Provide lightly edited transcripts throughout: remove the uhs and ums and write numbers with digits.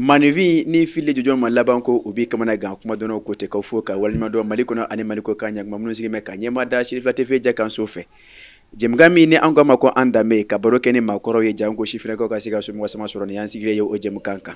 Manifin ni fili jɔjɔ ma laban ko u b'i kamana gan kuma dɔn ko tɛ ka fɔ ka walimadɔ Mali kɔnɔ ani Mali kɔ kan ɲakuma minnu sigilen bɛ ka ɲɛma da Sirifila TV jɛ kan so fɛ. Jɛmukan min ni an k'a ma ko an danbe ka baro kɛ ni maakɔrɔw ye janko sifinnakaw ka se ka somɔgɔ sama sɔrɔ nin y'an sigilen ye o jɛmukan kan.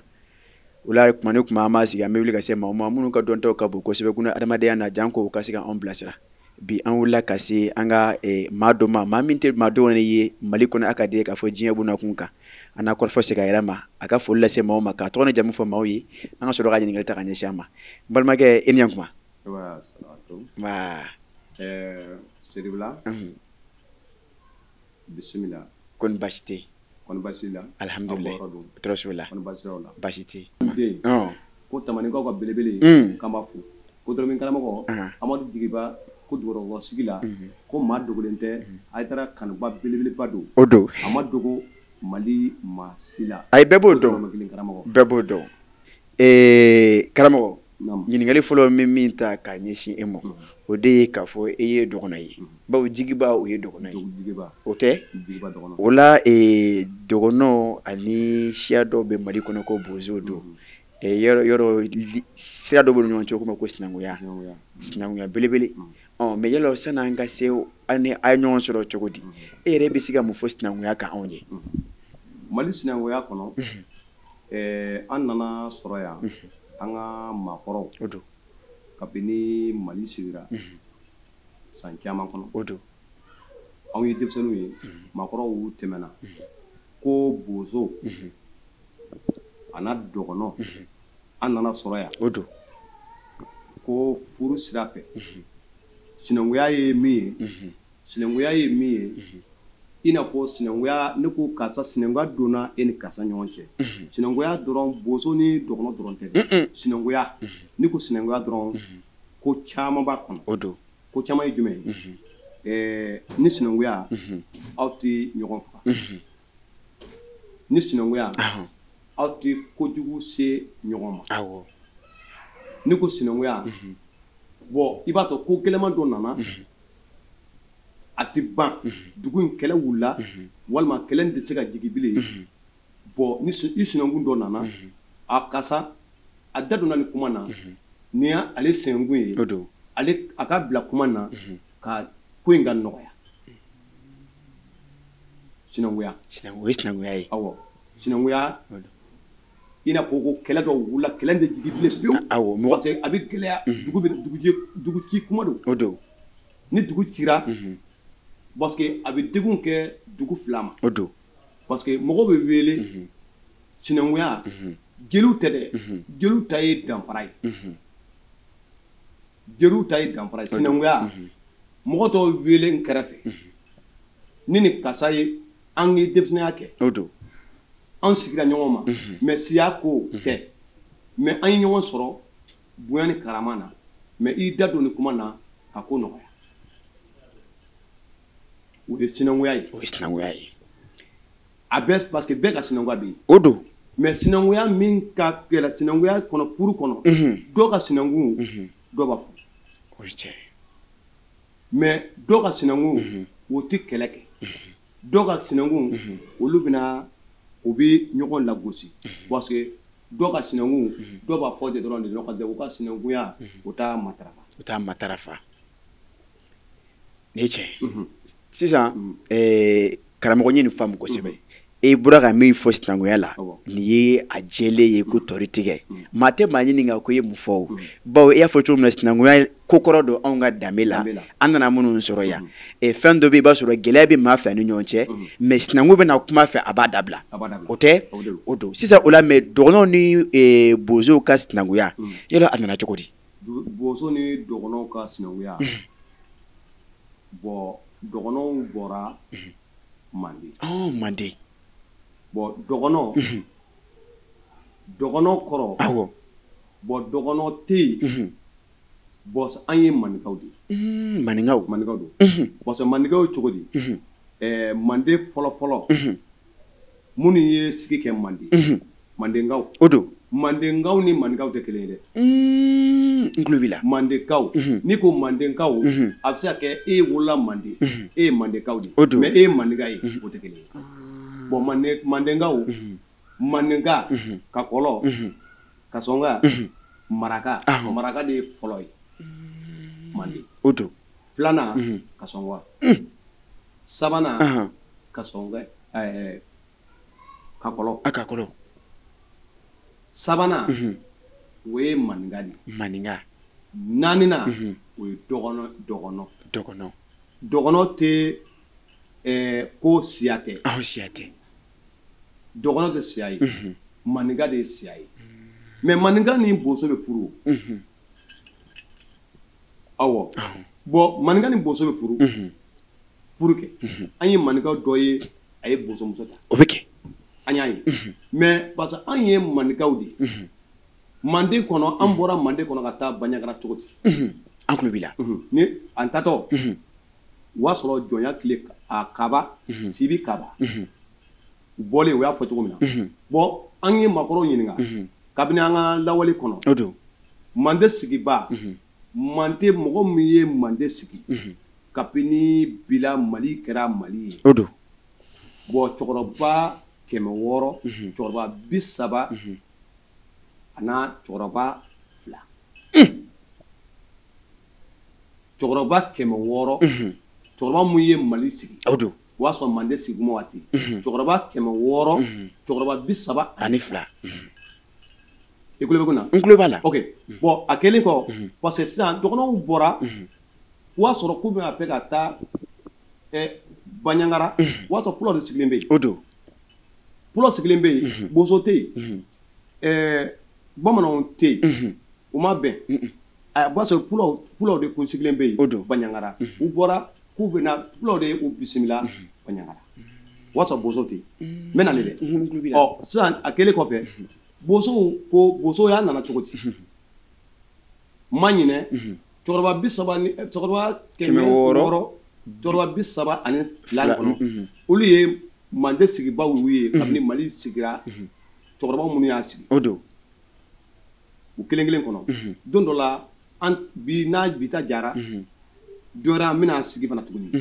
O la kuma ni kuma an b'a sigi an bɛ wuli ka se maaw ma minnu ka dɔntaw ka bon kosɛbɛ kuna adamadenya na janko u ka se ka anw bilasira. Bi an wulila ka se an ka maa dɔ ma, maa min tɛ maa dɔw ye Mali kɔnɔ a ka di k'a fɔ diɲɛ bunakun kan. An n'a kɔrɔfɔ segin a yɛrɛ ma, a ka foli lase maaw ma, k'a tɔgɔ ni jamu fɔ maaw ye, an ka sɔrɔ ka ɲininkali ta ka ɲɛsin a ma. N balimakɛ, e ni ɲankuma. Nba. Siribila. Bisimila. Ko ni baasi tɛ yen? Ko ni baasi la? Alihamudulila. Tɔɔrɔ si la. Ko ni baasi t'aw la? Baasi tɛ yen. Ko Tamanikaw ka belebele. K'an b'a fo. Ko dɔrɔmɛ karamɔgɔ. Amadu Jigiba. Ko dugukɔrɔ sigi la, ko maa dogolen tɛ, a taara kanuba belebeleba don, o don, a ma dogo Mali maa si la. Ayi, bɛɛ b'o dɔn, bɛɛ b'o dɔn. Karamɔgɔ, ɲininkali fɔlɔ min ta k'a ɲɛsin e ma, o de ye k'a fɔ e ye dɔgɔnɔ ye, bawo Jigiba o ye dɔgɔnɔ ye, o tɛ? O la dɔgɔnɔ ani siya dɔw bɛ Mali kɔnɔ ko bozo don. Yɔrɔ sira dɔ b'u ni ɲɔgɔn cɛ, o ko sinankunya, sinankunya belebele. Ɔ mais yala sani an ka se an ni a ye ɲɔgɔn sɔrɔ cogo di, e yɛrɛ bɛ se ka mun fɔ sinankunya kan anw ye? Mali sinankunya kɔnɔ, an nana sɔrɔ yan an ka maakɔrɔw, o don, kabini Mali sigira san caman kɔnɔ, o don, anw ye denmisɛnninw ye, maakɔrɔw tɛmɛna ko bozo a n'a dɔgɔnɔ, an nana sɔrɔ yan, o don, ko furu sira fɛ. Sinankunya ye min ye, sinankunya ye min ye, i n'a fɔ sinankunya, ne ko karisa sinankunya donna e ni karisa ɲɔgɔn cɛ. Sinankunya dɔrɔn, bozo ni dɔgɔnɔ dɔrɔn tɛ. Sinankunya, ne ko sinankunya dɔrɔn, ko caman b'a kɔnɔ. O don. Ko caman ye jumɛn ye? Ni sinankunya, aw tɛ ɲɔgɔn faga. Ni sinankunya, aw tɛ kojugu se ɲɔgɔn ma. Awɔ. Ne ko sinankunya, bon i b'a sɔrɔ ko gɛlɛman dɔ nana, a tɛ ban, dugu in kɛlɛ wulila, walima kɛlɛ in tɛ se ka jigin bilen. Bon ni i sinankun dɔ nana, a karisa a da donna nin kuma na, nin y'ale sinankun ye, o don, ale a ka bila kuma na ka ko in ka nɔgɔya. Sinankunya. O ye sinankunya ye. Awɔ, sinankunya. I n'a fɔ ko kɛlɛ dɔ wulila, kɛlɛ tɛ jigin bilen pewu. Awɔ, mɔgɔ parce que a bɛ gɛlɛya, dugu bɛ dugu ci kuma don. O don. Ni dugu cira, parce que a bɛ degun kɛ dugu fila ma. O don. Parce que mɔgɔw bɛ wele sinankunya, jeliw tɛ dɛ, jeliw ta ye danfara ye. Jeliw ta ye danfara ye. Sinankunya, mɔgɔ dɔw wele n kɛrɛfɛ, ni karisa ye an ye denmisɛnninya kɛ. O don. An sigira ɲɔgɔn ma, mais siya ko tɛ, mais an ye ɲɔgɔn sɔrɔ bonya ni karama na, mais i da don nin kuma na ka ko nɔgɔya. O ye sinankunya ye. O ye sinankunya ye. A bɛɛ, parce que bɛɛ ka sinankunya bɛ yen. O don. Mais sinankunya min ka gɛlɛn sinankunya kɔnɔ, furu kɔnɔ, dɔw ka sinankun, dɔw b'a furu. O ye tiɲɛ ye. Mais dɔw ka sinankun, o tɛ kɛlɛ kɛ. Dɔw ka sinankun, olu bɛna, u bɛ ɲɔgɔn lagosi, parce que dɔw ka sinankun, dɔw b'a fɔ de dɔrɔn de ɲɔgɔn ka u ka sinankunya u t'a matarafa. U t'a matarafa. Nin ye tiɲɛ ye. Sisan karamɔgɔ ye nin faamu kosɛbɛ. E bɔra ka min fɔ sinankunya la, nin ye a jɛlen ye ko tɔri tigɛ. Maa tɛ maa ɲininka ko i ye mun fɔ o. Bawo i y'a fɔ cogo min na, sinankunya ko kɔrɔ don anw ka danbe la, an nana minnu sɔrɔ yan. Fɛn dɔ bɛ yen, i b'a sɔrɔ gɛlɛya bɛ maa fila ni ɲɔgɔn cɛ, mais sinankun bɛna kuma fɛ, a b'a dabila. O tɛ? O don. Sisan o la, mais dɔgɔnɔw ni bozow ka sinankunya, yala a nana cogo di? Bozo ni dɔgɔnɔw ka sinankunya, bon dɔgɔnɔw bɔra Manden. Manden. Bon dɔgɔnɔ, Dɔgɔnɔ kɔrɔ. Awɔ. Bon, dɔgɔnɔ tɛ yen. Bon, an ye maninkaw de ye. Maninkaw. Maninkaw don. Parce que maninkaw cogo di? Manden fɔlɔ fɔlɔ, minnu ye sigi kɛ Manden, mandenkaw. O don. Mandenkaw ni maninkaw tɛ kelen ye dɛ. N tulo b'i la. Mandenkaw, n'i ko mandenkaw, a bɛ se ka kɛ e wolola Manden, e ye mandenkaw de ye. O don. Mais e ye maninka ye, o tɛ kelen ye. Bon, mandenkaw, maninka, kakɔlɔ, kasɔnga, maraka. Maraka de ye fɔlɔ ye Manden. O don. Filanan, kasɔnga. Sabanan, kasɔnga, kakɔlɔ. A kakɔlɔ. Sabanan, o ye maninka de ye. Maninka. Naaninan, o ye dɔgɔnɔ. Dɔgɔnɔ. Dɔgɔnɔ. Dɔgɔnɔ tɛ ko siya tɛ. Aw siya tɛ. Dɔgɔnɔ tɛ siya ye. Maninka de ye siya ye. Mais maninka ni boso bɛ furu. Awɔ. Bon, maninka ni boso bɛ furu. Furu kɛ. An ye maninkaw dɔ ye, a ye bosomuso ta. O bɛ kɛ. An y'a ye. Mais parce que an ye maninkaw de ye. Manden kɔnɔ, an bɔra Manden kɔnɔ ka taa Bandiagara cogo di? An tulo b'i la. Ni an tatɔ, o y'a sɔrɔ jɔnya tile, a kaba, Sibi kaba. U bɔlen, u y'a fɔ cogo min na. Bon, an ye maakɔrɔw ɲininka. Kabini an ka lawale kɔnɔ. O don. Manden sigiba, Manden mɔgɔ min ye Manden sigi, kabini bila Mali kɛra Mali ye. O don. Bon, cɛkɔrɔba 600, cɛkɔrɔba 30, a n'a cɛkɔrɔba 2. Cɛkɔrɔba 600, cɛkɔrɔba min ye Mali sigi. O don. O y'a sɔrɔ Manden sigi kuma waati. Cɛkɔrɔba 600, cɛkɔrɔba 32. I tulo bɛ ko na? N tulo b'a la. Ok. Bon, a kɛlen kɔ, parce que sisan dɔgɔnɔw bɔra, o y'a sɔrɔ k'u bɛna fɛ ka taa Bandiagara, o y'a sɔrɔ fulaw de sigilen bɛ yen. O don. Fulaw sigilen bɛ yen, boso tɛ yen, bamananw tɛ yen, u ma bɛn. A b'a sɔrɔ fulaw de kun sigilen bɛ yen. O don. Bandiagara. U bɔra k'u bɛna, fulaw de y'u bisimila Bandiagara. O y'a sɔrɔ boso tɛ yen. N bɛ na ne dɛ. N tulo b'i la. Ɔ, sisan a kɛlen kɔfɛ, bosow ko bosow y'a nana cogo di? Ma ɲinɛ, cɛkɔrɔba 30 ni cɛkɔrɔba 600, cɛkɔrɔba 32 kɔnɔ, olu ye Manden sigibaw ye kabini Mali sigira, cɛkɔrɔba minnu y'a sigi. O don. U kelen kelen kɔnɔ. Don dɔ la, an bi n'a bi ta jara, dɔ wɛrɛ an bɛna sigi fana tuguni.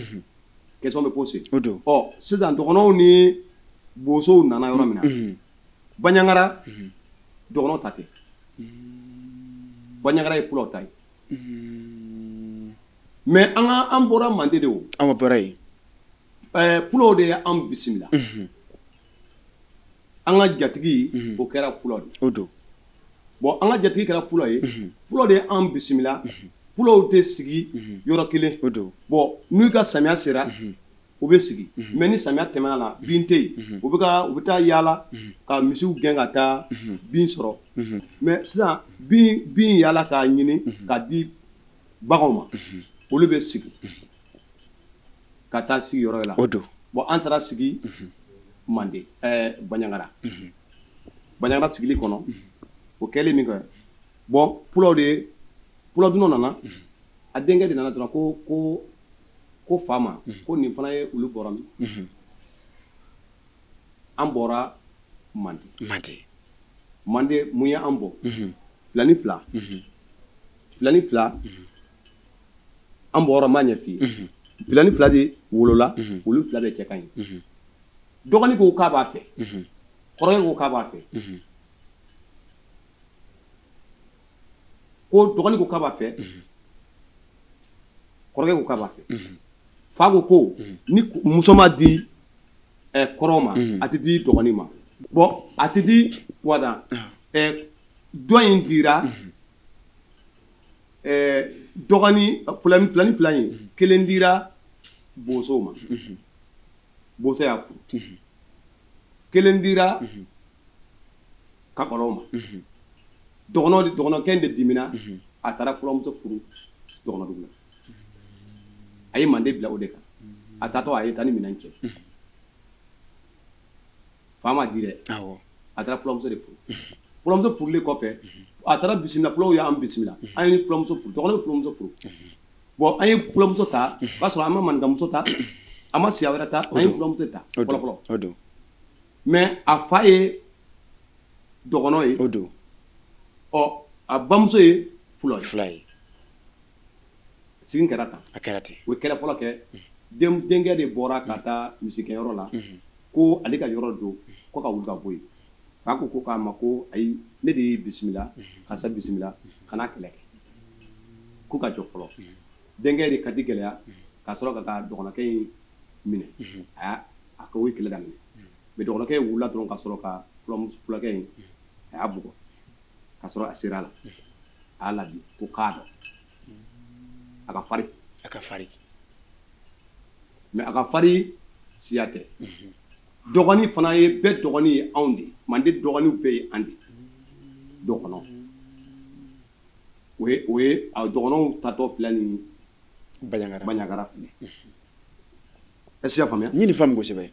Question bɛ posé. O don. Ɔ, sisan dɔgɔnɔw ni bosow nana yɔrɔ min na, Bandiagara, dɔgɔnɔw ta tɛ. Bandiagara ye fulaw ta ye. Mais an ka an bɔra Manden de o. An bɔra yen. Fulaw de ye an bisimila. An ka jatigi, o kɛra fulaw de ye. O don. Bon, an ka jatigi kɛra fulaw ye. Fulaw de ye an bisimila. Fulaw tɛ sigi yɔrɔ kelen. O don. Bon, n'u ka samiya sera, u bɛ sigi. Mais ni samiya tɛmɛna la, bin tɛ yen. U bɛ ka u bɛ taa yaala ka misiw gɛn ka taa bin sɔrɔ. Mais sisan bin yaala k'a ɲini k'a di baganw ma. Olu bɛ sigi ka taa sigi yɔrɔ la. O don. Bon, an taara sigi Manden, Bandiagara. Bandiagara sigili kɔnɔ, o kɛlen min kɛ, bon, fulaw de, fulaw dunanw nana, a denkɛ de nana dɔrɔn ko fa ma, ko nin fana ye olu bɔra min? An bɔra Manden. Manden. Manden mun ye an bɔ? Filani fila. Filani fila. An bɔra, n b'a ɲɛ f'i ye. Filani fila de wolola, olu fila bɛɛ cɛ ka ɲi. Dɔgɔnin ko k'a b'a fɛ. Kɔrɔkɛ ko k'a b'a fɛ. Ko dɔgɔnin ko k'a b'a fɛ. Kɔrɔkɛ ko k'a b'a fɛ. Fa ko ko ni muso ma di kɔrɔ ma, a tɛ di dɔgɔnin ma. Bon, a tɛ di wada. Dɔ in dira, dɔgɔnin filani fila in, kelen dira bosow ma. Boso y'a furu. Kelen dira kakɔlɔw ma. Dɔgɔnɔkɛ de dimina, a taara fulamuso furu dɔgɔnɔdugu la. A ye Manden bila o de kan. A taatɔ a ye taa ni minɛn cɛ. Fa ma di dɛ. Awɔ. A taara fulamuso de furu. Fulamuso furulen kɔfɛ, a taara bisimila, fulaw y'an bisimila, an ye fulamuso furu, dɔgɔnɔ bɛ fulamuso furu. Bon, an ye fulamuso ta, o y'a sɔrɔ an ma maninkamuso ta, an ma siya wɛrɛ ta, an ye fulamuso ta fɔlɔ fɔlɔ. Mais a fa ye dɔgɔnɔ ye. O don. Ɔ, a bamuso ye fula ye. Fula ye. Sigi kɛra tan. A kɛra ten. O ye kɛlɛ fɔlɔ kɛ. Denkɛ de bɔra ka taa misigɛnyɔrɔ la, ko ale ka yɔrɔ don, ko ka wuli ka bɔ yen. Fa ko k'a ma ko ayi, ne de y'i bisimila, karisa bisimila, kana kɛlɛ kɛ, k'u ka jɔ fɔlɔ. Denkɛ de ka di gɛlɛya ka sɔrɔ ka taa dɔgɔnɔkɛ in minɛ. A y'a a ka o ye kɛlɛ daminɛ. Mais dɔgɔnɔkɛ wulila dɔrɔn ka sɔrɔ ka fulakɛ in, a y'a bugɔ, ka sɔrɔ a sera a la, a y'a labi ko k'a dɔn a ka farin. A ka farin. Mais a ka farin siya tɛ. Dɔgɔnin fana ye bɛɛ dɔgɔnin ye anw de ye. Mande dɔgɔninw bɛɛ ye an de ye. Dɔgɔnɔ. O ye a dɔgɔnɔw tatɔ filɛ nin Bandiagara. Bandiagara filɛ. Est-ce que i y'a faamuya? N ye nin faamu kosɛbɛ.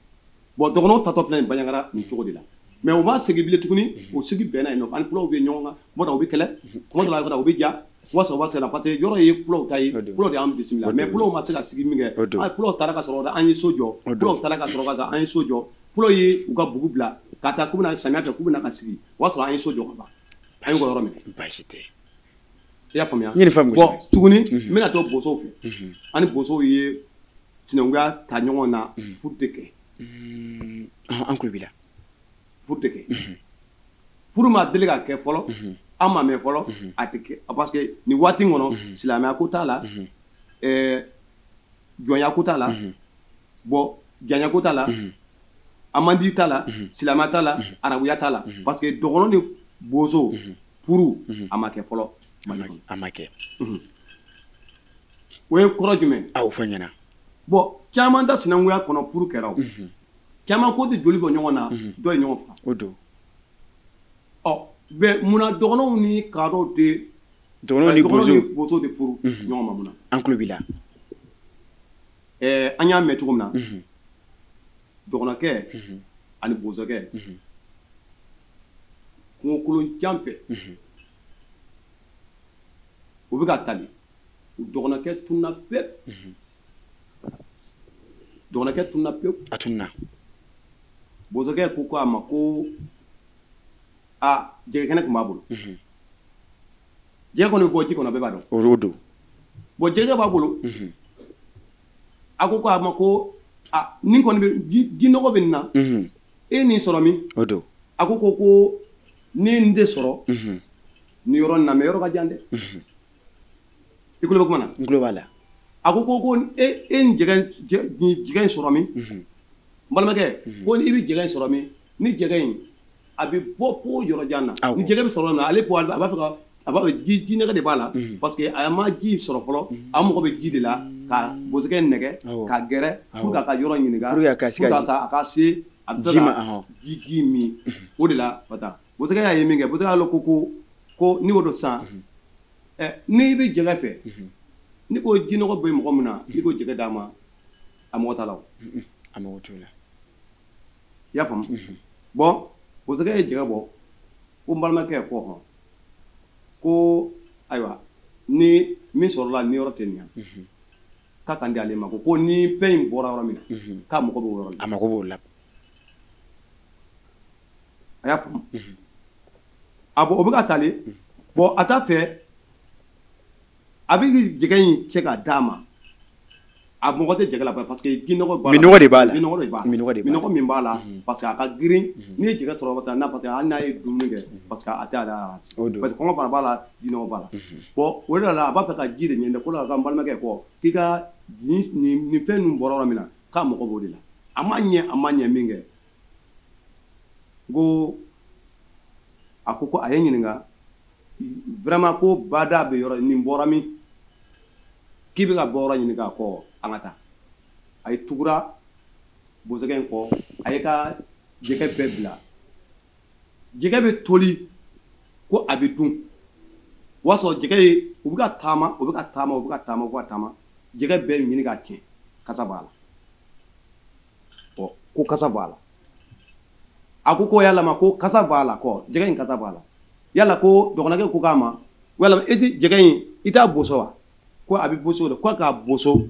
Bon, dɔgɔnɔw tatɔ filɛ nin Bandiagara nin cogo de la. Mais u b'a segin bilen tuguni, o sigi bɛnna yen nɔ. Ani fulaw bɛ ɲɔgɔn kan, kuma dɔ u bɛ kɛlɛ, kuma dɔ la u bɛ ja. Kuma saba b'a la, parce que yɔrɔ ye fulaw ta ye, fulaw de y'an bisimila. Mais fulaw ma se ka sigi min kɛ, fulaw taara ka sɔrɔ an ye so jɔ, fulaw taara ka sɔrɔ ka an ye so jɔ, fulaw ye u ka bugu bila ka taa k'u bɛna samiya fɛ, k'u bɛna ka sigi, o y'a sɔrɔ an ye so jɔ ka ban, an y'u ka yɔrɔ minɛ. Baasi tɛ. I y'a faamuya? N ye nin faamu. Bon, tuguni n bɛna to bosow fɛ. An ni bosow ye sinankunya ta ɲɔgɔn na, furu tɛ kɛ. An tulo b'i la. Furu tɛ kɛ. Furu ma deli ka kɛ fɔlɔ. An ma mɛn fɔlɔ, a tɛ kɛ, parce que nin waati in kɔnɔ, silamɛya ko t'a la, jɔnya ko t'a la, bon, janya ko t'a la, amandi t'a la, silamɛya t'a la, arabuya t'a la, parce que dɔgɔnɔ ni bozo furu a ma kɛ fɔlɔ. A ma kɛ. O ye kɔrɔ jumɛn? A o fɔ n ɲɛna. Bon, caman ta sinankunya kɔnɔ furu kɛra o. Caman ko tɛ joli bɔ ɲɔgɔn na, dɔ ye ɲɔgɔn faga. O don. Ɔ, bɛ munna dɔgɔnɔw ni kadɔw tɛ dɔgɔnɔw ni bozo de furu ɲɔgɔn ma munna? An tulo b'i la. An y'a mɛn cogo min na, dɔgɔnɔkɛ ani bozokɛ kungokolon jan fɛ, u bɛ ka tali, dɔgɔnɔkɛ tununa pewu. Dɔgɔnɔkɛ tununa pewu. A tununa. Bozokɛ ko a ma ko a jɛgɛ kɛnɛ tun b'a bolo. Jɛgɛ kɔni bɛ bɔ ji kɔnɔ, bɛɛ b'a dɔn. O don. Bon, jɛgɛ b'a bolo. A ko a ma ko a nin kɔni bɛ ji nɔgɔ bɛ nin na. E nin sɔrɔ min? O don. A ko ne nin de sɔrɔ nin yɔrɔ nin na, mais yɔrɔ ka jan dɛ. I tulo bɛ kuma na? N tulo b'a la. A ko e nin jɛgɛ in sɔrɔ min? N balimakɛ, ko i bɛ jɛgɛ in sɔrɔ min? Ni jɛgɛ in a bɛ bɔ fo yɔrɔ jan na. Ni jɛgɛ bɛ sɔrɔ na, ale ko a b'a fɛ ka a b'a fɛ ji nɛgɛ de b'a la, parce que a ma ji sɔrɔ fɔlɔ, a mago bɛ ji de la ka bozokɛ nɛgɛ ka gɛrɛ pour k'a ka yɔrɔ ɲininka, pour que a ka se a bɛ ji ma ji min. O de la ka taa bozokɛ y'a ye min kɛ, bozokɛ y'a lɔn ko n'i y'o don sisan, n'i bɛ jɛgɛ fɛ, n'i ko jinɔgɔ bɛ mɔgɔ min na, n'i ko jɛgɛ d'a ma, a mɔgɔ t'a la o. A mago t'o la. I y'a faamu? Bon, bozokɛ ye jɛgɛ bɔ, ko n balimakɛ ko hɔn, ko ayiwa ni min sɔrɔla ni yɔrɔ tɛ nin yan, k'a kan di ale ma, ko ni fɛn in bɔra yɔrɔ min na, k'a mago b'o yɔrɔ la. A mago b'o la. A y'a faamu? A bɔn, o bɛ ka tali. Bon, a t'a fɛ a bɛ jɛgɛ in cɛ ka d'a ma, a mɔgɔ tɛ jɛgɛ la parce que jinɔgɔ b'a la. Minɔgɔ de b'a la. Minɔgɔ de b'a la. Minɔgɔ de b'a la. Minɔgɔ min b'a la, parce que a ka girin. N'i ye jɛgɛ sɔrɔ ka taa n'a, parce que hali n'a ye dumuni kɛ, parce que a tɛ ale la. Parce que kɔngɔ fana b'a la, jinɔgɔ b'a la. Bon, o de la a b'a fɛ ka ji de ɲini ko la ka n balimakɛ kɔ k'i ka nin fɛn ninnu bɔra yɔrɔ min na, k'a mago b'o de la. A ma ɲɛ, a ma ɲɛ min kɛ, ko a ko a ye ɲininka vraiment ko bada bɛ yɔrɔ nin bɔra min, k'i bɛ ka bɔ yɔrɔ ɲini k'a kɔ, an ka taa. A ye tugura bozokɛ in kɔ, a ye ka jɛgɛ bɛɛ bila. Jɛgɛ bɛ toli ko a bɛ dun. O y'a sɔrɔ jɛgɛ ye, u bɛ ka taama, u bɛ ka taama, u bɛ ka taama, u bɛ ka taama, jɛgɛ bɛɛ ɲini k'a tiɲɛ, kasa b'a la. Ɔ, ko kasa b'a la. A ko yalama ko kasa b'a la, kɔ jɛgɛ in kasa b'a la. Yala ko dɔgɔnɔkɛ ko k'a ma, wala e tɛ jɛgɛ in, i t'a boso wa? Ko a bɛ boso de, ko k'a boso,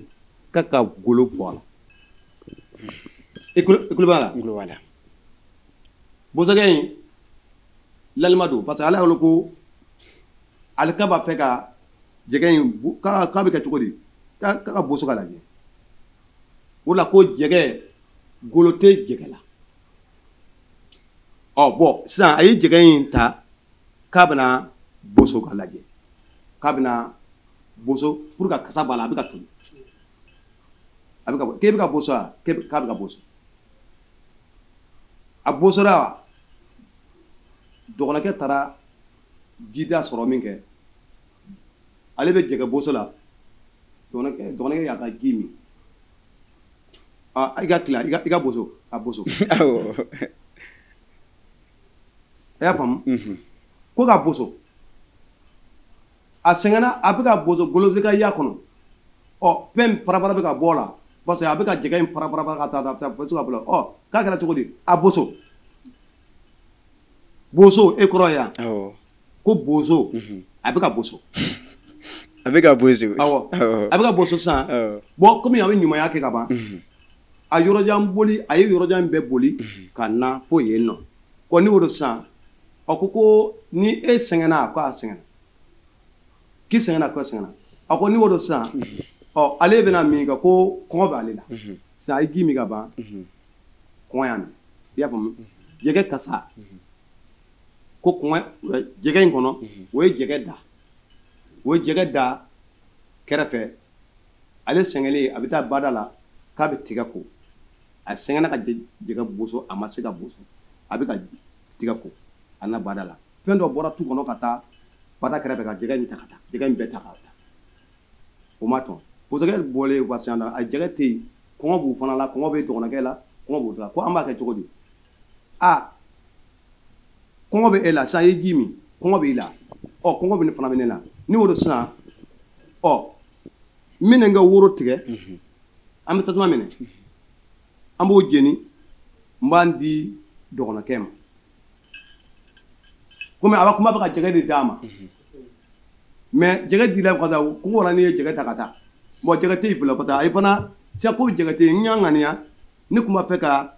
k'a ka golo bɔ a la. I kulo b'a la? N kulo b'a la. Bosokɛ in lalima don, parce que ala y'o ko ale ka b'a fɛ ka jɛgɛ in, k'a bɛ kɛ cogo di? K'a ka boso ka lajɛ. O la ko jɛgɛ, golo tɛ jɛgɛ la. Ɔ bɔn sisan a ye jɛgɛ in ta k'a bɛna boso ka lajɛ, k'a bɛna boso pour que kasa b'a la, a bɛ ka toli. A bɛ ka k'e bɛ ka boso wa? K'a bɛ ka boso. A bosora wa? Dɔgɔnɔkɛ taara jida sɔrɔ min kɛ, ale bɛ jɛgɛ boso la, dɔgɔnɔkɛ y'a ka ji min. I ka tila, i ka boso, a boso. Awɔ. I y'a faamu? Ko ka boso. A sɛgɛnna, a bɛ ka boso, golo bɛ ka y'a kɔnɔ. Ɔ fɛn parapara bɛ ka bɔ a la, parce que a bɛ ka jɛgɛ in parapara ka taa taa boso ka bɔ. Ɔ k'a kɛra cogo di? A boso. Boso e kɔrɔ yan. Awɔ. Ko boso, a bɛ ka boso. A bɛ ka boso. Awɔ. A bɛ ka boso sisan. Bon komi a bɛ ɲumanya kɛ ka ban. A yɔrɔjan boli, a ye yɔrɔjan bɛɛ boli ka na fo yen nɔ. Ko ni o don sisan, a ko ni e sɛgɛnna, ko a sɛgɛnna. K'i sɛgɛnna, ko a sɛgɛnna. A ko ni o don sisan, ɔ ale bɛna min kɛ, ko kɔngɔ b'ale la. Sisan a ye ji min ka ban, kɔngɔ y'a minɛ. I y'a faamu? Jɛgɛ kasa. Ko kɔngɔ, jɛgɛ in kɔnɔ, o ye jɛgɛ da. O ye jɛgɛ da kɛrɛfɛ. Ale sɛgɛnlen, a bɛ taa bada la, k'a bɛ tigɛ ko. A sɛgɛnna ka jɛgɛ boso, a ma se ka boso. A bɛ ka tigɛ ko, a na bada la. Fɛn dɔ bɔra tu kɔnɔ ka taa bada kɛrɛfɛ ka jɛgɛ in ta ka taa. Jɛgɛ in bɛɛ ta ka taa. O ma tɔn. Bosokɛ bɔlen wa sisan, a jɛgɛ tɛ yen. Kɔngɔ b'u fana la, kɔngɔ bɛ dɔgɔnɔkɛ la, kɔngɔ b'u la. Ko an b'a kɛ cogo di? A kɔngɔ bɛ e la, sisan i ye ji min, kɔngɔ b'i la. Ɔ kɔngɔ bɛ ne fana bɛ ne la. Ni o don sisan, ɔ n bɛna n ka woro tigɛ, an bɛ tasuma minɛ, an b'o jeni, n b'an di dɔgɔnɔkɛ ma. Komi a b'a kuma bɛ ka jɛgɛ de d'a ma. Mais jɛgɛ dila ka taa, kɔngɔ la n'i ye jɛgɛ ta ka taa. Bon jɛgɛ tɛ yen fɔlɔ, parce que a ye fana, sisan ko jɛgɛ tɛ yen, n y'a ŋaniya, ne tun b'a fɛ ka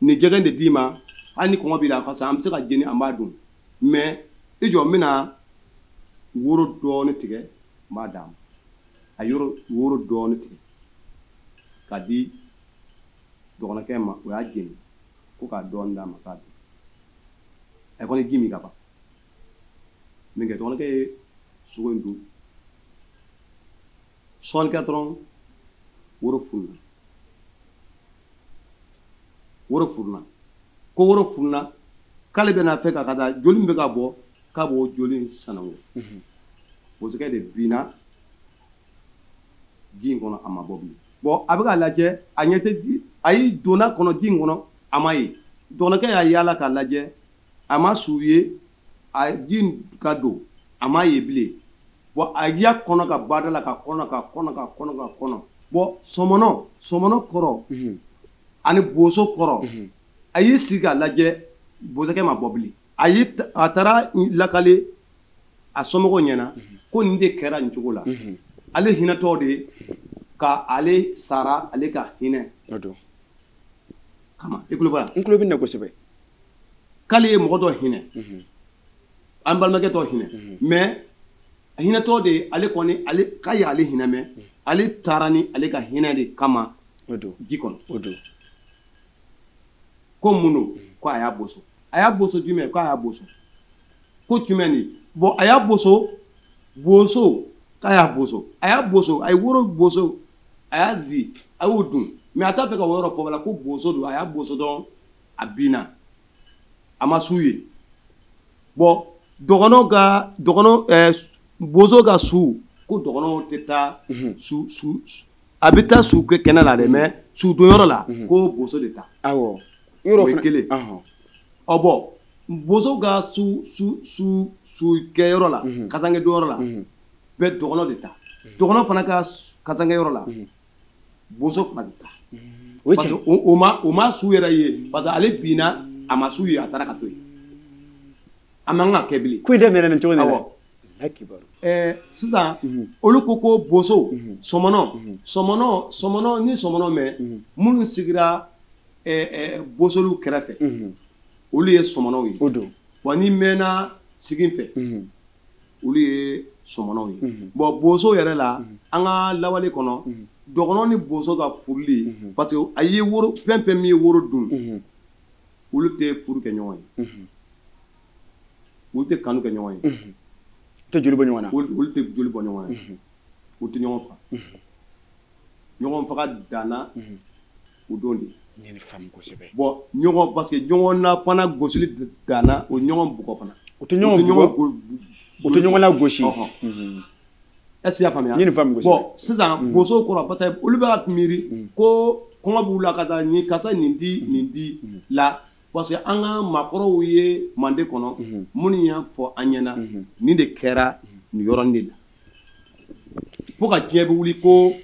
nin jɛgɛ de d'i ma, hali ni kɔngɔ b'i la, parce que an bɛ se ka jeni, an b'a dun. Mais i jɔ, n bɛna woro dɔɔnin tigɛ, n b'a d'a ma. A ye woro dɔɔnin tigɛ k'a di dɔgɔnɔkɛ ma, o y'a jeni, ko k'a dɔɔnin d'a ma k'a dun. A kɔni ji min ka ban. Min kɛ, dɔgɔnɔkɛ ye sogo in dun. Sɔɔni kɛ dɔrɔn, woro fununa. Woro fununa. Ko woro fununa, k'ale bɛna fɛ ka taa joli min bɛ ka bɔ, k'a b'o joli in sanango. Bosokɛ de binna ji in kɔnɔ, a ma bɔ bilen. Bon a bɛ k'a lajɛ, a ɲɛ tɛ ji, a y'i donna kɔnɔ ji in kɔnɔ, a ma ye. Dɔgɔnɔkɛ y'a yaala k'a lajɛ, a ma su ye, a ji in ka don, a ma ye bilen. Bon a y'a kɔnɔ ka bada la, ka kɔnɔ, ka kɔnɔ, ka kɔnɔ, ka kɔnɔ. Bon sɔmɔnɔ kɔrɔ, ani boso kɔrɔ, a y'i sigi k'a lajɛ, bosokɛ ma bɔ bilen. A y'i a taara lakale a somɔgɔw ɲɛna ko nin de kɛra nin cogo la. Ale hinɛtɔ de ka ale sara ale ka hinɛ kama. I kulo b'a la? N kulo bɛ na kosɛbɛ. K'ale ye mɔgɔ dɔ hinɛ, an balimakɛ dɔ hinɛ, mais hinɛtɔ de ale kɔni, ale k'a ye ale hinɛ, mais ale taara ni ale ka hinɛ de kama ji kɔnɔ. Ko mun don? Ko a y'a boso. A y'a boso jumɛn? K'a y'a boso. Ko jumɛn de? Bon a y'a boso, boso, k'a y'a boso. A y'a boso, a ye woro boso, a y'a di, a y'o dun. Mais a t'a fɛ ka o yɔrɔ fɔ la ko boso don, a y'a boso dɔrɔn, a binna. A ma su ye. Bon dɔgɔnɔ ka, dɔgɔnɔ, boso ka su, ko dɔgɔnɔw tɛ taa su, su, a bɛ taa su kɛ kɛnɛ la dɛ, mais su donyɔrɔ la, ko boso de ta. Awɔ. O ye kelen. Ɔ bon boso ka su, su, su, su kɛyɔrɔ la, kasange donyɔrɔ la, bɛɛ dɔgɔnɔ de ta. Dɔgɔnɔ fana ka kasange yɔrɔ la, boso fana de ta. Parce que o ma su yɛrɛ ye, parce que ale binna, a ma su ye, a taara ka to yen. A man ka kɛ bilen. Ko in daminɛna nin cogo de la. Awɔ. Sisan olu ko boso sɔmɔnɔ sɔmɔnɔ sɔmɔnɔ ni sɔmɔnɔ mɛn minnu sigira bosoliw kɛrɛfɛ olu ye sɔmɔnɔw ye. O don. Wa ni mɛnna sigi fɛ olu ye sɔmɔnɔw ye. Bon boso yɛrɛ la an ka lawale kɔnɔ dɔgɔnɔ ni boso ka furuli parce que a ye woro fɛn fɛn min ye woro dun olu tɛ furu kɛ ɲɔgɔn ye. Olu tɛ kanu kɛ ɲɔgɔn ye. U tɛ joli bɔ ɲɔgɔn na. Olu tɛ joli bɔ ɲɔgɔn na. U tɛ ɲɔgɔn faga. Ɲɔgɔn faga danna o don de. N ye nin faamu kosɛbɛ. Bon ɲɔgɔn parce que ɲɔgɔn na fana gosili danna o ɲɔgɔn bugɔ fana. U tɛ ɲɔgɔn bugɔ, u tɛ ɲɔgɔn lagosi. Est-ce que i y'a faamuya? N ye nin faamu kosɛbɛ. Bon sisan bosow kɔrɔ parce que olu b'a miiri ko kɔngɔ b'u la ka taa nin karisa nin di nin di la. Parce que an ka maakɔrɔw ye mande kɔnɔ minnu y'a fɔ an ɲɛna nin de kɛra nin yɔrɔnin de la fo ka diɲɛ bɛ wuli ko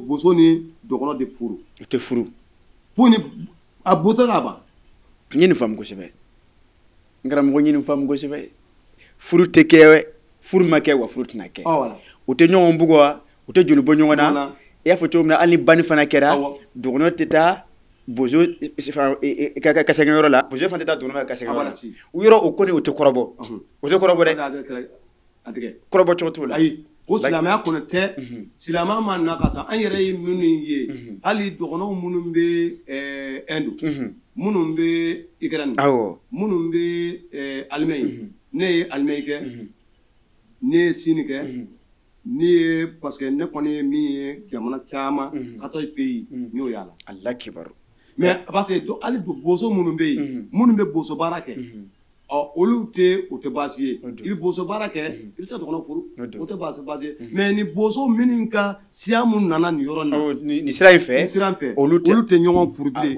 boso ni dɔgɔnɔ de furu. U tɛ furu. Fo ni a botɔ la ban. N ye nin faamu kosɛbɛ. N karamɔgɔ n ye nin faamu kosɛbɛ. Furu tɛ kɛ, furu ma kɛ wa furu tɛna kɛ. U tɛ ɲɔgɔn bugɔ, u tɛ joli bɔ ɲɔgɔn na. I y'a fɔ cogo min na hali ni banni fana kɛra dɔgɔnɔ tɛ taa bozo ka kasɛgɛyɔrɔ la, bozo fana tɛ taa dɔgɔnɔ ka kasɛgɛyɔrɔ la. U yɔrɔ o kɔni o tɛ kɔrɔbɔ. O tɛ kɔrɔbɔ dɛ. Kɔrɔbɔ cogo t'o la. Ayi, o silamɛya kɔni tɛ. Silamɛya ma na ka sa an yɛrɛ ye minnu ye hali dɔgɔnɔw minnu bɛ Inde, minnu bɛ Ukraine, minnu bɛ Allemagne. Ne ye Allemagne kɛ, ne ye Sini kɛ, ne ye parce que ne kɔni ye min ye jamana caman 14 pays n y'o y'a la. Allah kibaru. Mais parce que hali boso minnu bɛ yen minnu bɛ boso baara kɛ ɔ olu tɛ o tɛ baasi ye. I bɛ boso baara kɛ i bɛ se ka dɔgɔnɔ furu o tɛ baasi ye. Mais ni boso minnu ka siya minnu nana nin yɔrɔ in na nin sira in fɛ, olu tɛ ɲɔgɔn furu bilen.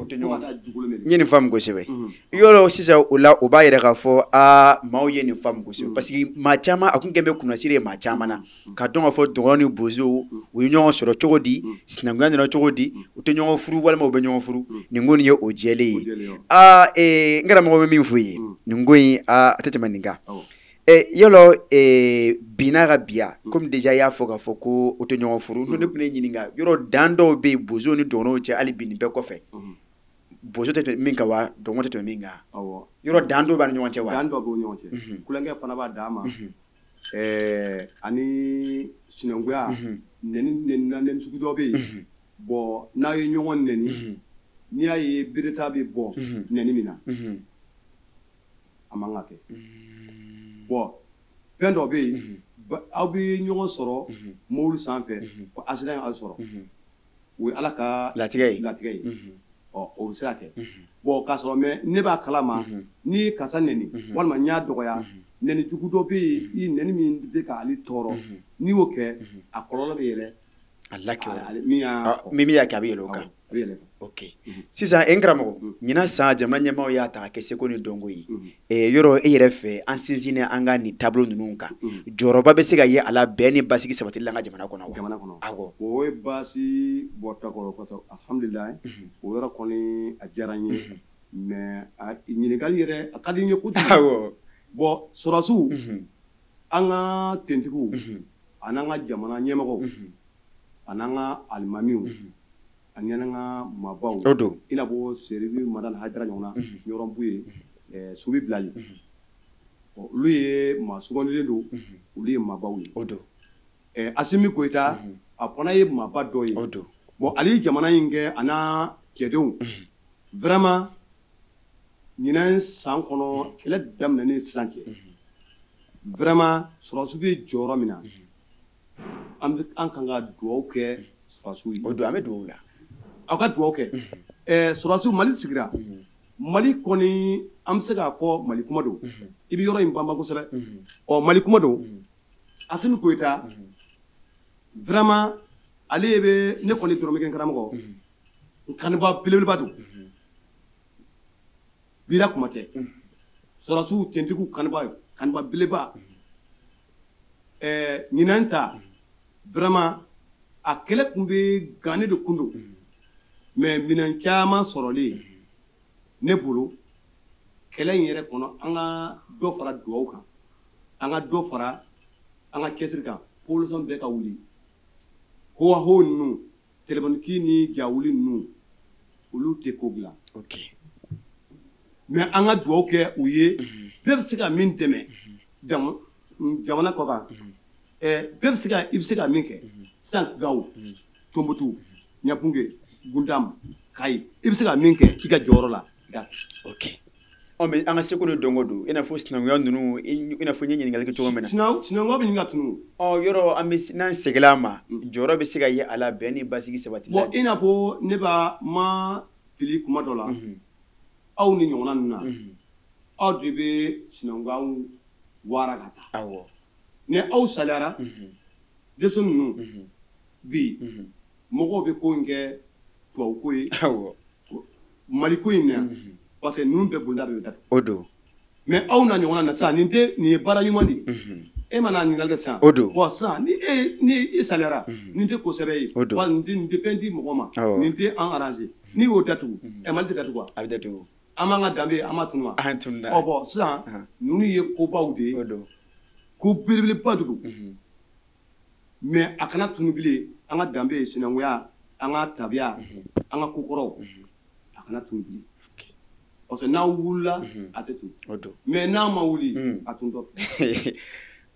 N ye nin faamu kosɛbɛ. Yɔrɔ sisan o la o b'a yɛrɛ k'a fɔ aa maaw ye nin faamu kosɛbɛ parce que maa caman a kun kɛn bɛ kunnasiri ye maa caman na ka dɔn k'a fɔ dɔgɔnɔ ni bozo u ye ɲɔgɔn sɔrɔ cogo di, sinankunya nana cogo di, u tɛ ɲɔgɔn furu walima u bɛ ɲɔgɔn furu. Nin ko nin ye o jɛlen ye. Aa n karamɔgɔ bɛ min f'u ye nin ko in a tɛ tɛmɛ nin kan. Yɔrɔ bi n'a ka biya komi déjà i y'a fɔ k'a fɔ ko o tɛ ɲɔgɔn furu n'o ne tun ye ɲininka yɔrɔ dan dɔw bɛ yen bozo ni dɔgɔnɔw cɛ hali bi nin bɛɛ kɔfɛ bozo tɛ tɛmɛ min kan wa dɔgɔnɔ tɛ tɛmɛ min kan. Yɔrɔ dan dɔw b'a ni ɲɔgɔn cɛ wa? Dan dɔw b'u ni ɲɔgɔn cɛ. Kulonkɛ fana b'a dan ma. Ani sinankunya nɛni sugu dɔ bɛ yen. Bon n'a ye ɲɔgɔn nɛni n'i y'a ye bereta bɛ bɔ nɛni min na a man ka kɛ. Bon fɛn dɔ bɛ yen aw bɛ ɲɔgɔn sɔrɔ mobili sanfɛ ko accident y'aw sɔrɔ o ye Ala ka latigɛ ye. Ɔ o bɛ se ka kɛ. Bon k'a sɔrɔ mais ne b'a kalama n'i ye karisa nɛni walima n y'a dɔgɔya nɛni jugu dɔ bɛ yen i nɛni min bɛ k'ale tɔɔrɔ n'i y'o kɛ a kɔlɔlɔ bɛ yɛlɛ. Min y'a kɛ a bɛ yɛlɛ o kan. Ok sisan n karamɔgɔ ɲinan san jamana ɲɛmaaw y'a ta ka kɛ seko ni dɔnko ye. Yɔrɔ e yɛrɛ fɛ an sinsinnen an ka nin taabolo ninnu kan jɔyɔrɔba bɛ se ka ye a la bɛn ni basigi sabatili la an ka jamana kɔnɔ wa? Jamana kɔnɔ. Awɔ. O ye baasi bɔta kɔrɔ kosɛbɛ alhamdulilayi o yɔrɔ kɔni a diyara n ye mais a ɲininkali yɛrɛ a ka di n ye kojugu. Awɔ. Bon sɔrɔdasiw an ka tentigiw ani an ka jamana ɲɛmɔgɔw ani an ka alimamiw ani an ka maabaw i n'a fɔ Serifu Madani Hayidara ɲɔgɔn na Ɲɔrɔnbu ye Subi Bilali olu ye maa sugandilen don olu ye maabaw ye. Asimi Goyita a fana ye maaba dɔ ye. Bon ale ye jamana in kɛ a n'a cɛdenw vraiment ɲinan san kɔnɔ kɛlɛ daminɛnen sisan cɛ vraiment sɔrɔdasiw bɛ jɔyɔrɔ min na an kan ka dugawu kɛ sɔrɔdasiw ye. O don an bɛ dugawu la. Aw ka dugawu kɛ. Sɔrɔdasiw Mali sigira Mali kɔni an bɛ se k'a fɔ Mali kuma don. I bɛ yɔrɔ in banban kosɛbɛ. Ɔ Mali kuma don. Asimi Goyita vraiment ale bɛ ne kɔni dɔrɔmɛ kelen karamɔgɔ n kanuba belebeleba don. Bila kuma tɛ. Sɔrɔdasiw tentigiw kanuba beleba. Ɲinan ta vraiment a kɛlɛ tun bɛ gannen de kun don. Mais minɛn caman sɔrɔlen ne bolo Kɛlɛ in yɛrɛ kɔnɔ, an ka dɔ fara dugawu kan, an ka dɔ fara an ka cɛsiri kan, population bɛɛ ka wuli. Ho ninnu, téléphone ni ja wuli ninnu, olu tɛ ko dilan. Mais an ka dugawu kɛ u ye. Bɛɛ bɛ se ka min dɛmɛ jamana kɔ kan, bɛɛ bɛ se ka, i bɛ se ka min kɛ sisan, Gawo, Tombouctou, Ɲafunke, Gundam, Kayi, i bɛ se ka min kɛ i ka jɔyɔrɔ la, i ka Ok. Ɔ, mais an ka seko ni dɔnko don, i n'a fɔ sinankunya ninnu, i n'a fɔ n ye ɲininkali kɛ cogo min na. Sinankunya bɛ ɲini ka tunun. Ɔ, yɔrɔ an bɛ, n'an seginna a ma, jɔyɔrɔ bɛ se ka ye a la bɛn ni basigi sabati la. Bon, i n'a fɔ ne b'a ma fili kuma dɔ la, aw ni ɲɔgɔnna ninnu na, aw de bɛ sinankunya wara ka taa. Ni aw saliyara, denmisɛnnin ninnu bi, mɔgɔw bɛ ko in kɛ tubabu ko ye. Mali ko in na, parce que ninnu bɛɛ bonda bɛ datugu. O don. Mais aw na ɲɔgɔnna na sisan, nin tɛ, nin ye baara ɲuman de ye. E mana ɲininkali kɛ sisan. O don. Bon, sisan ni e ni i saliyara, nin tɛ ko sɛbɛ ye. O don. Wa nin tɛ, nin tɛ fɛn di mɔgɔ ma. Nin tɛ an arranger. N'i y'o datugu, ɛ, Mali tɛ datugu wa? A bɛ datugu. An b'an ka danbe, an b'a tunu wa? An tununa. Ɔ bon, sisan ninnu ye kobaw de ye. O don. Ko belebeleba de don. Mais a kana tunu bilen, an ka danbe ye sinankunya, an ka tabiya, an ka kokɔrɔw, a kana tunu bilen. Parce que n'aw wulila, a tɛ tunu. O don. Mais n'a ma wuli, a tuntɔ.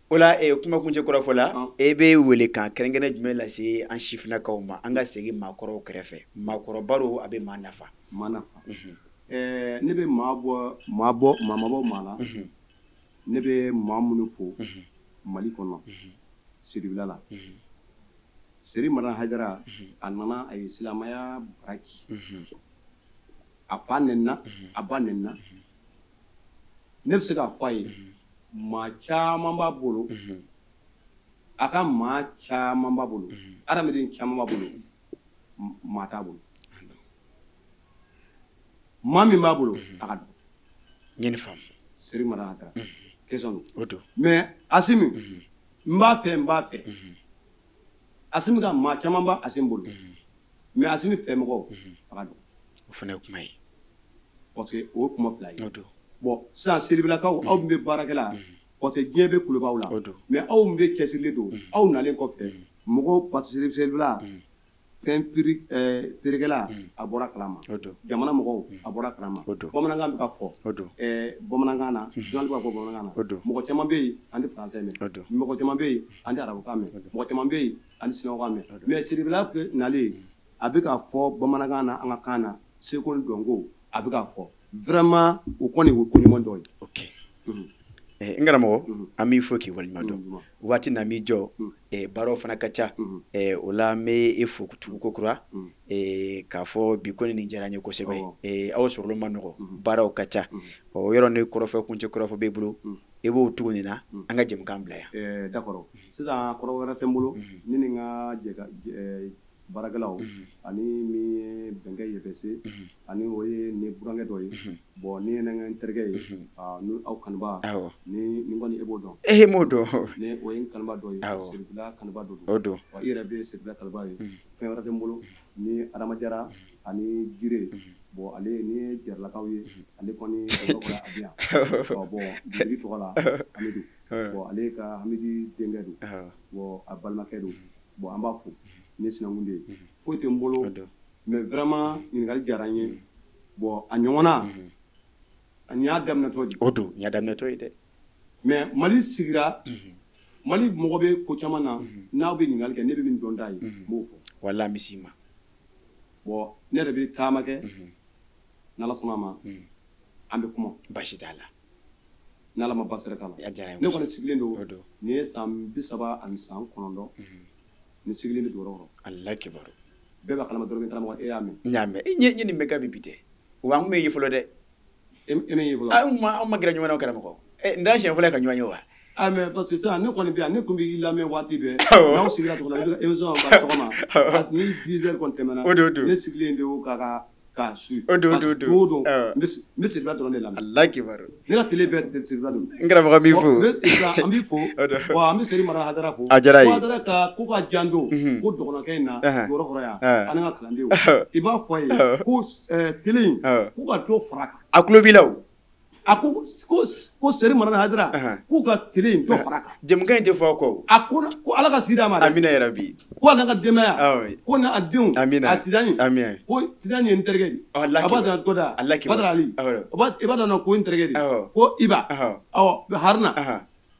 O la, kuma kuncɛ kɔrɔfɔ la, e bɛ wele kan kɛrɛnkɛrɛn jumɛn lase an sifinnakaw ma, an ka segin maakɔrɔw kɛrɛfɛ? Maakɔrɔba don, a bɛ maa nafa. Maa nafa. Ne bɛ maa bɔ, maa bɔ, maa ma bɔ maa la. Ne bɛ maa minnu fo Mali kɔnɔ, Siribila la. Seri Madani Hayidara, a nana, a ye silamɛya bara ci. A fa nɛnina, a ba nɛnina. Ne bɛ se k'a fɔ a ye, maa caman b'a bolo, a ka maa caman b'a bolo, adamaden caman b'a bolo, maa t'a bolo. Maa min b'a bolo, a ka dɔgɔ. N ye nin faamu. Seri Madani Hayidara. Question don. O don. Mais Asimi, n b'a fɛ, n b'a fɛ. Asimi ka maa caman b'a Asimi bolo. Mais Asimi fɛ mɔgɔw, a ka dɔgɔ. O fana ye kuma ye. Parce que o ye kuma fila ye. O don. Bon, sisan Siribilakaw, aw min bɛ baarakɛla, parce que diɲɛ bɛ kulobaw la. O don. Mais aw min bɛ cɛsirilen don, aw nalen kɔfɛ, mɔgɔw, parce que Siribila, fɛn feerekɛla, a bɔra kalama. O don. Jamana mɔgɔw, a bɔra kalama. O don. Bamanankan bɛ ka fɔ. O don. Bamanankan na, journal bɛ ka fɔ bamanankan na. O don. Mɔgɔ caman bɛ yen, an tɛ français mɛn. O don. Mɔgɔ caman bɛ yen, an tɛ arabukan mɛn. Mɔgɔ caman bɛ yen, an tɛ sinakan mɛn. Mais Siribila nalen, a bɛ ka fɔ bamanankan na, an ka kan na, seko ni dɔnko, a bɛ ka fɔ. Vraiment, o kɔni, o ye ko ɲuman dɔ ye. Ok. N karamɔgɔ, an b'i fo k'i waleɲuman dɔn. Waati na b'i jɔ, baaraw fana ka ca. O la, an bɛ e fo tugu ko kura k'a fɔ bi ko nin diyara n ye kosɛbɛ. Aw sɔrɔli ma nɔgɔ, baaraw ka ca. Ɔ, yɔrɔ ni kɔrɔfɔ kuncɛ kɔrɔfɔ b'e bolo, i b'o tugu nin na, an ka jɛmukan bila yan. D'accord. Sisan kɔrɔ wɛrɛ tɛ n bolo, ne ni n ka jɛ baarakɛlaw ani min ye bɛnkɛ yɛfɛse, ani o ye ne burankɛ dɔ ye. Bon, ni ye n terikɛ ye, ni aw kanuba, ni nin kɔni e b'o dɔn. E m'o dɔn. Ni o ye n kanuba dɔ ye, Siribila kanuba dɔ don. O don. Wa i yɛrɛ bɛ Siribila kanuba ye. Fɛn wɛrɛ tɛ n bolo ni Adama Jara ani Jire. Bon, ale ni ye Jaralakaw ye, ale kɔni kɔrɔ a bɛ yan. Bon, Jiri tɔgɔ la Hamidu. Bon, ale ka Hamidi denkɛ don. Bon, a balimakɛ don. Bon, an b'a fo. Ni sinankun de ye. Foyi tɛ n bolo. Mais vraiment, ɲininkali diyara n ye. Bon, a ɲɔgɔnna, nin y'a daminɛtɔ de ye. O don, nin y'a daminɛtɔ ye dɛ. Mais Mali sigira, Mali mɔgɔ bɛ ko caman na, n'aw bɛ ɲininkali kɛ, ne bɛ min dɔn t'a ye, n b'o fɔ. Walahi, an bɛ s'i ma. Bon, ne yɛrɛ bɛ taama kɛ, n'Ala sɔnna a ma, an bɛ kuma. Baasi t'a la. N'Ala ma baasi wɛrɛ k'a la. A diyara n ye. Ne kɔni sigilen don, nin ye san 39. Ni sigilen bɛ dugu kɔrɔ. Ala kibaru. Bɛɛ b'a kalama dɔrɔn karamɔgɔ, e y'a mɛn. N y'a mɛn. N ye nin bɛɛ ka bi tɛ. Wa an kun bɛ ye fɔlɔ dɛ. E mɛ ye fɔlɔ. Anw ma gɛrɛ ɲɔgɔn na karamɔgɔ. N t'a siɲɛ fɔlɔ ka ɲɔgɔn ye wa? Ah, mais parce que sisan ne kɔni bɛ yan, ne tun b'i lamɛn waati bɛɛ. N'aw sigira cogo la, i bɛ émission ban sɔgɔma. Ni 10 heures kɔni tɛmɛna. O don. Ne sigilen don ka k'a su. O don. Don o don, n bɛ Siribila dɔrɔn de lamɛn. Ala kibaru. Ne ka télé bɛɛ Siribila don. N karamɔgɔ b'i fo. An b'i fo. Wa an bɛ Seri Madani Hayidara fo. A diyara ye. Ko Hayidara ka ko ka janto ko dɔgɔnɔkɛ in na, Dɔrɔ kɔrɔ yan, ani ka kalandenw. I b'a fɔ a ye ko télé in, k'u ka dɔ fara a kan. A tulo b'i la o. A ko ko Seri Marani Hayidara k'u ka télé in dɔ fara a kan. Jɛmukan in tɛ fɔ aw kɔ. A ko Ala ka si d'a ma dɛ. Amina yarabi. Ko a n'a ka denbaya. Awɔ. Ko n'a denw. Amina. A Tijani. Amina. Ko Tijani ye n terikɛ de. Ala A b'a dɔn Goda. Ala kibaru. Badara Ali. Awɔ. I b'a dɔn ko n terikɛ de. Awɔ. Ko Iba. Awɔ. Awɔ Haruna.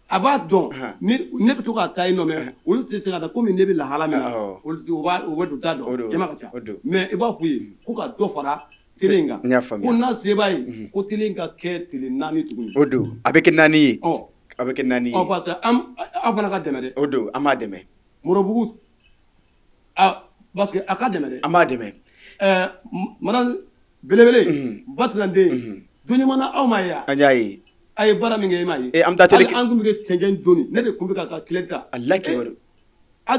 A b'a dɔn ne bɛ to ka taa yen nɔ mais olu tɛ se ka taa komi ne bɛ lahala min na. Olu u bɛ don t'a dɔn. Jama ka ca. Mais i b'a f'u ye ko ka dɔ fara télé in kan. N y'a faamuya. Ko n'a se b'a ye ko télé in ka kɛ télé 4 tuguni. O don a bɛ kɛ 4 ye. A bɛ kɛ 4 ye. Ɔ parce que aw fana ka dɛmɛ dɛ. O don an b'a dɛmɛ. Morobugu parce que a ka dɛmɛ dɛ. An b'a dɛmɛ. Madame belebele Batiranden don ɲuman na aw ma ye wa. An y'a ye. A ye baara min kɛ e m'a ye. An bɛ taa télé. An tun bɛ kɛ cɛncɛn doni ne de tun bɛ ka tile ta. Ala kibaru. A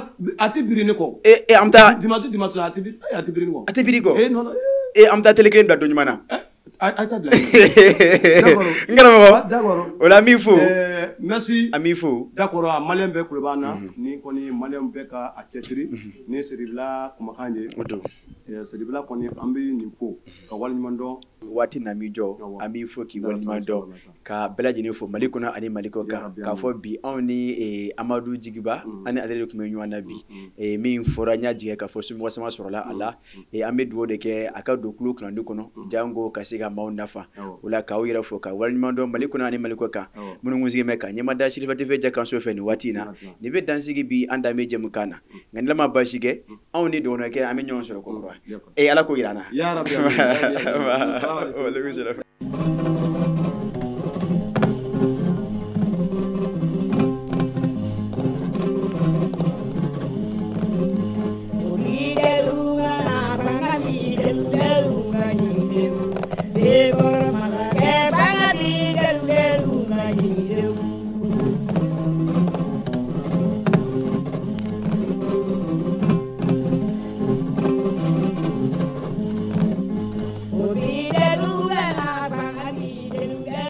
tɛ biri ne kɔ. An bɛ taa. Dimanche a tɛ biri ne kɔ. A tɛ biri kɔ. Non non. An bɛ taa télé kelen bila don ɲuman na. A t'a bila. N karamɔgɔ. D'accord. O la an b'i fo. Merci. An b'i fo. D'accord, a malien bɛɛ kulo b'an na. Ni kɔni malien bɛɛ ka a cɛsiri. Ni Seribila kumakan ye. O don. Seribila kɔni an bɛ nin fo ka waleɲuman dɔn. Waati na b'i jɔ an b'i fo k'i waleɲuman dɔn ka bɛɛ lajɛlen fo Mali kɔnɔ ani Mali kɔ kan k'a fɔ bi anw ni Amadu Jigiba ani ale de tun bɛ ɲɔgɔn na bi min fɔra n y'a jigin k'a fɔ somɔgɔ sama sɔrɔla a la an bɛ dugawu de kɛ a ka don tulo kalandi kɔnɔ jango ka se ka maaw nafa o la k'aw yɛrɛ fo ka waleɲuman dɔn Mali kɔnɔ ani Mali kɔ kan minnu kun sigilen bɛ ka ɲɛmada Seriba TV jɛkanso fɛ nin waati in na nin bɛ dansigi bi an danbe jɛmukan na nka ni ma baasi kɛ anw ni dɔgɔnɔkɛ an bɛ ɲɔgɔn sɔrɔ kokura Ala k'o jira an na.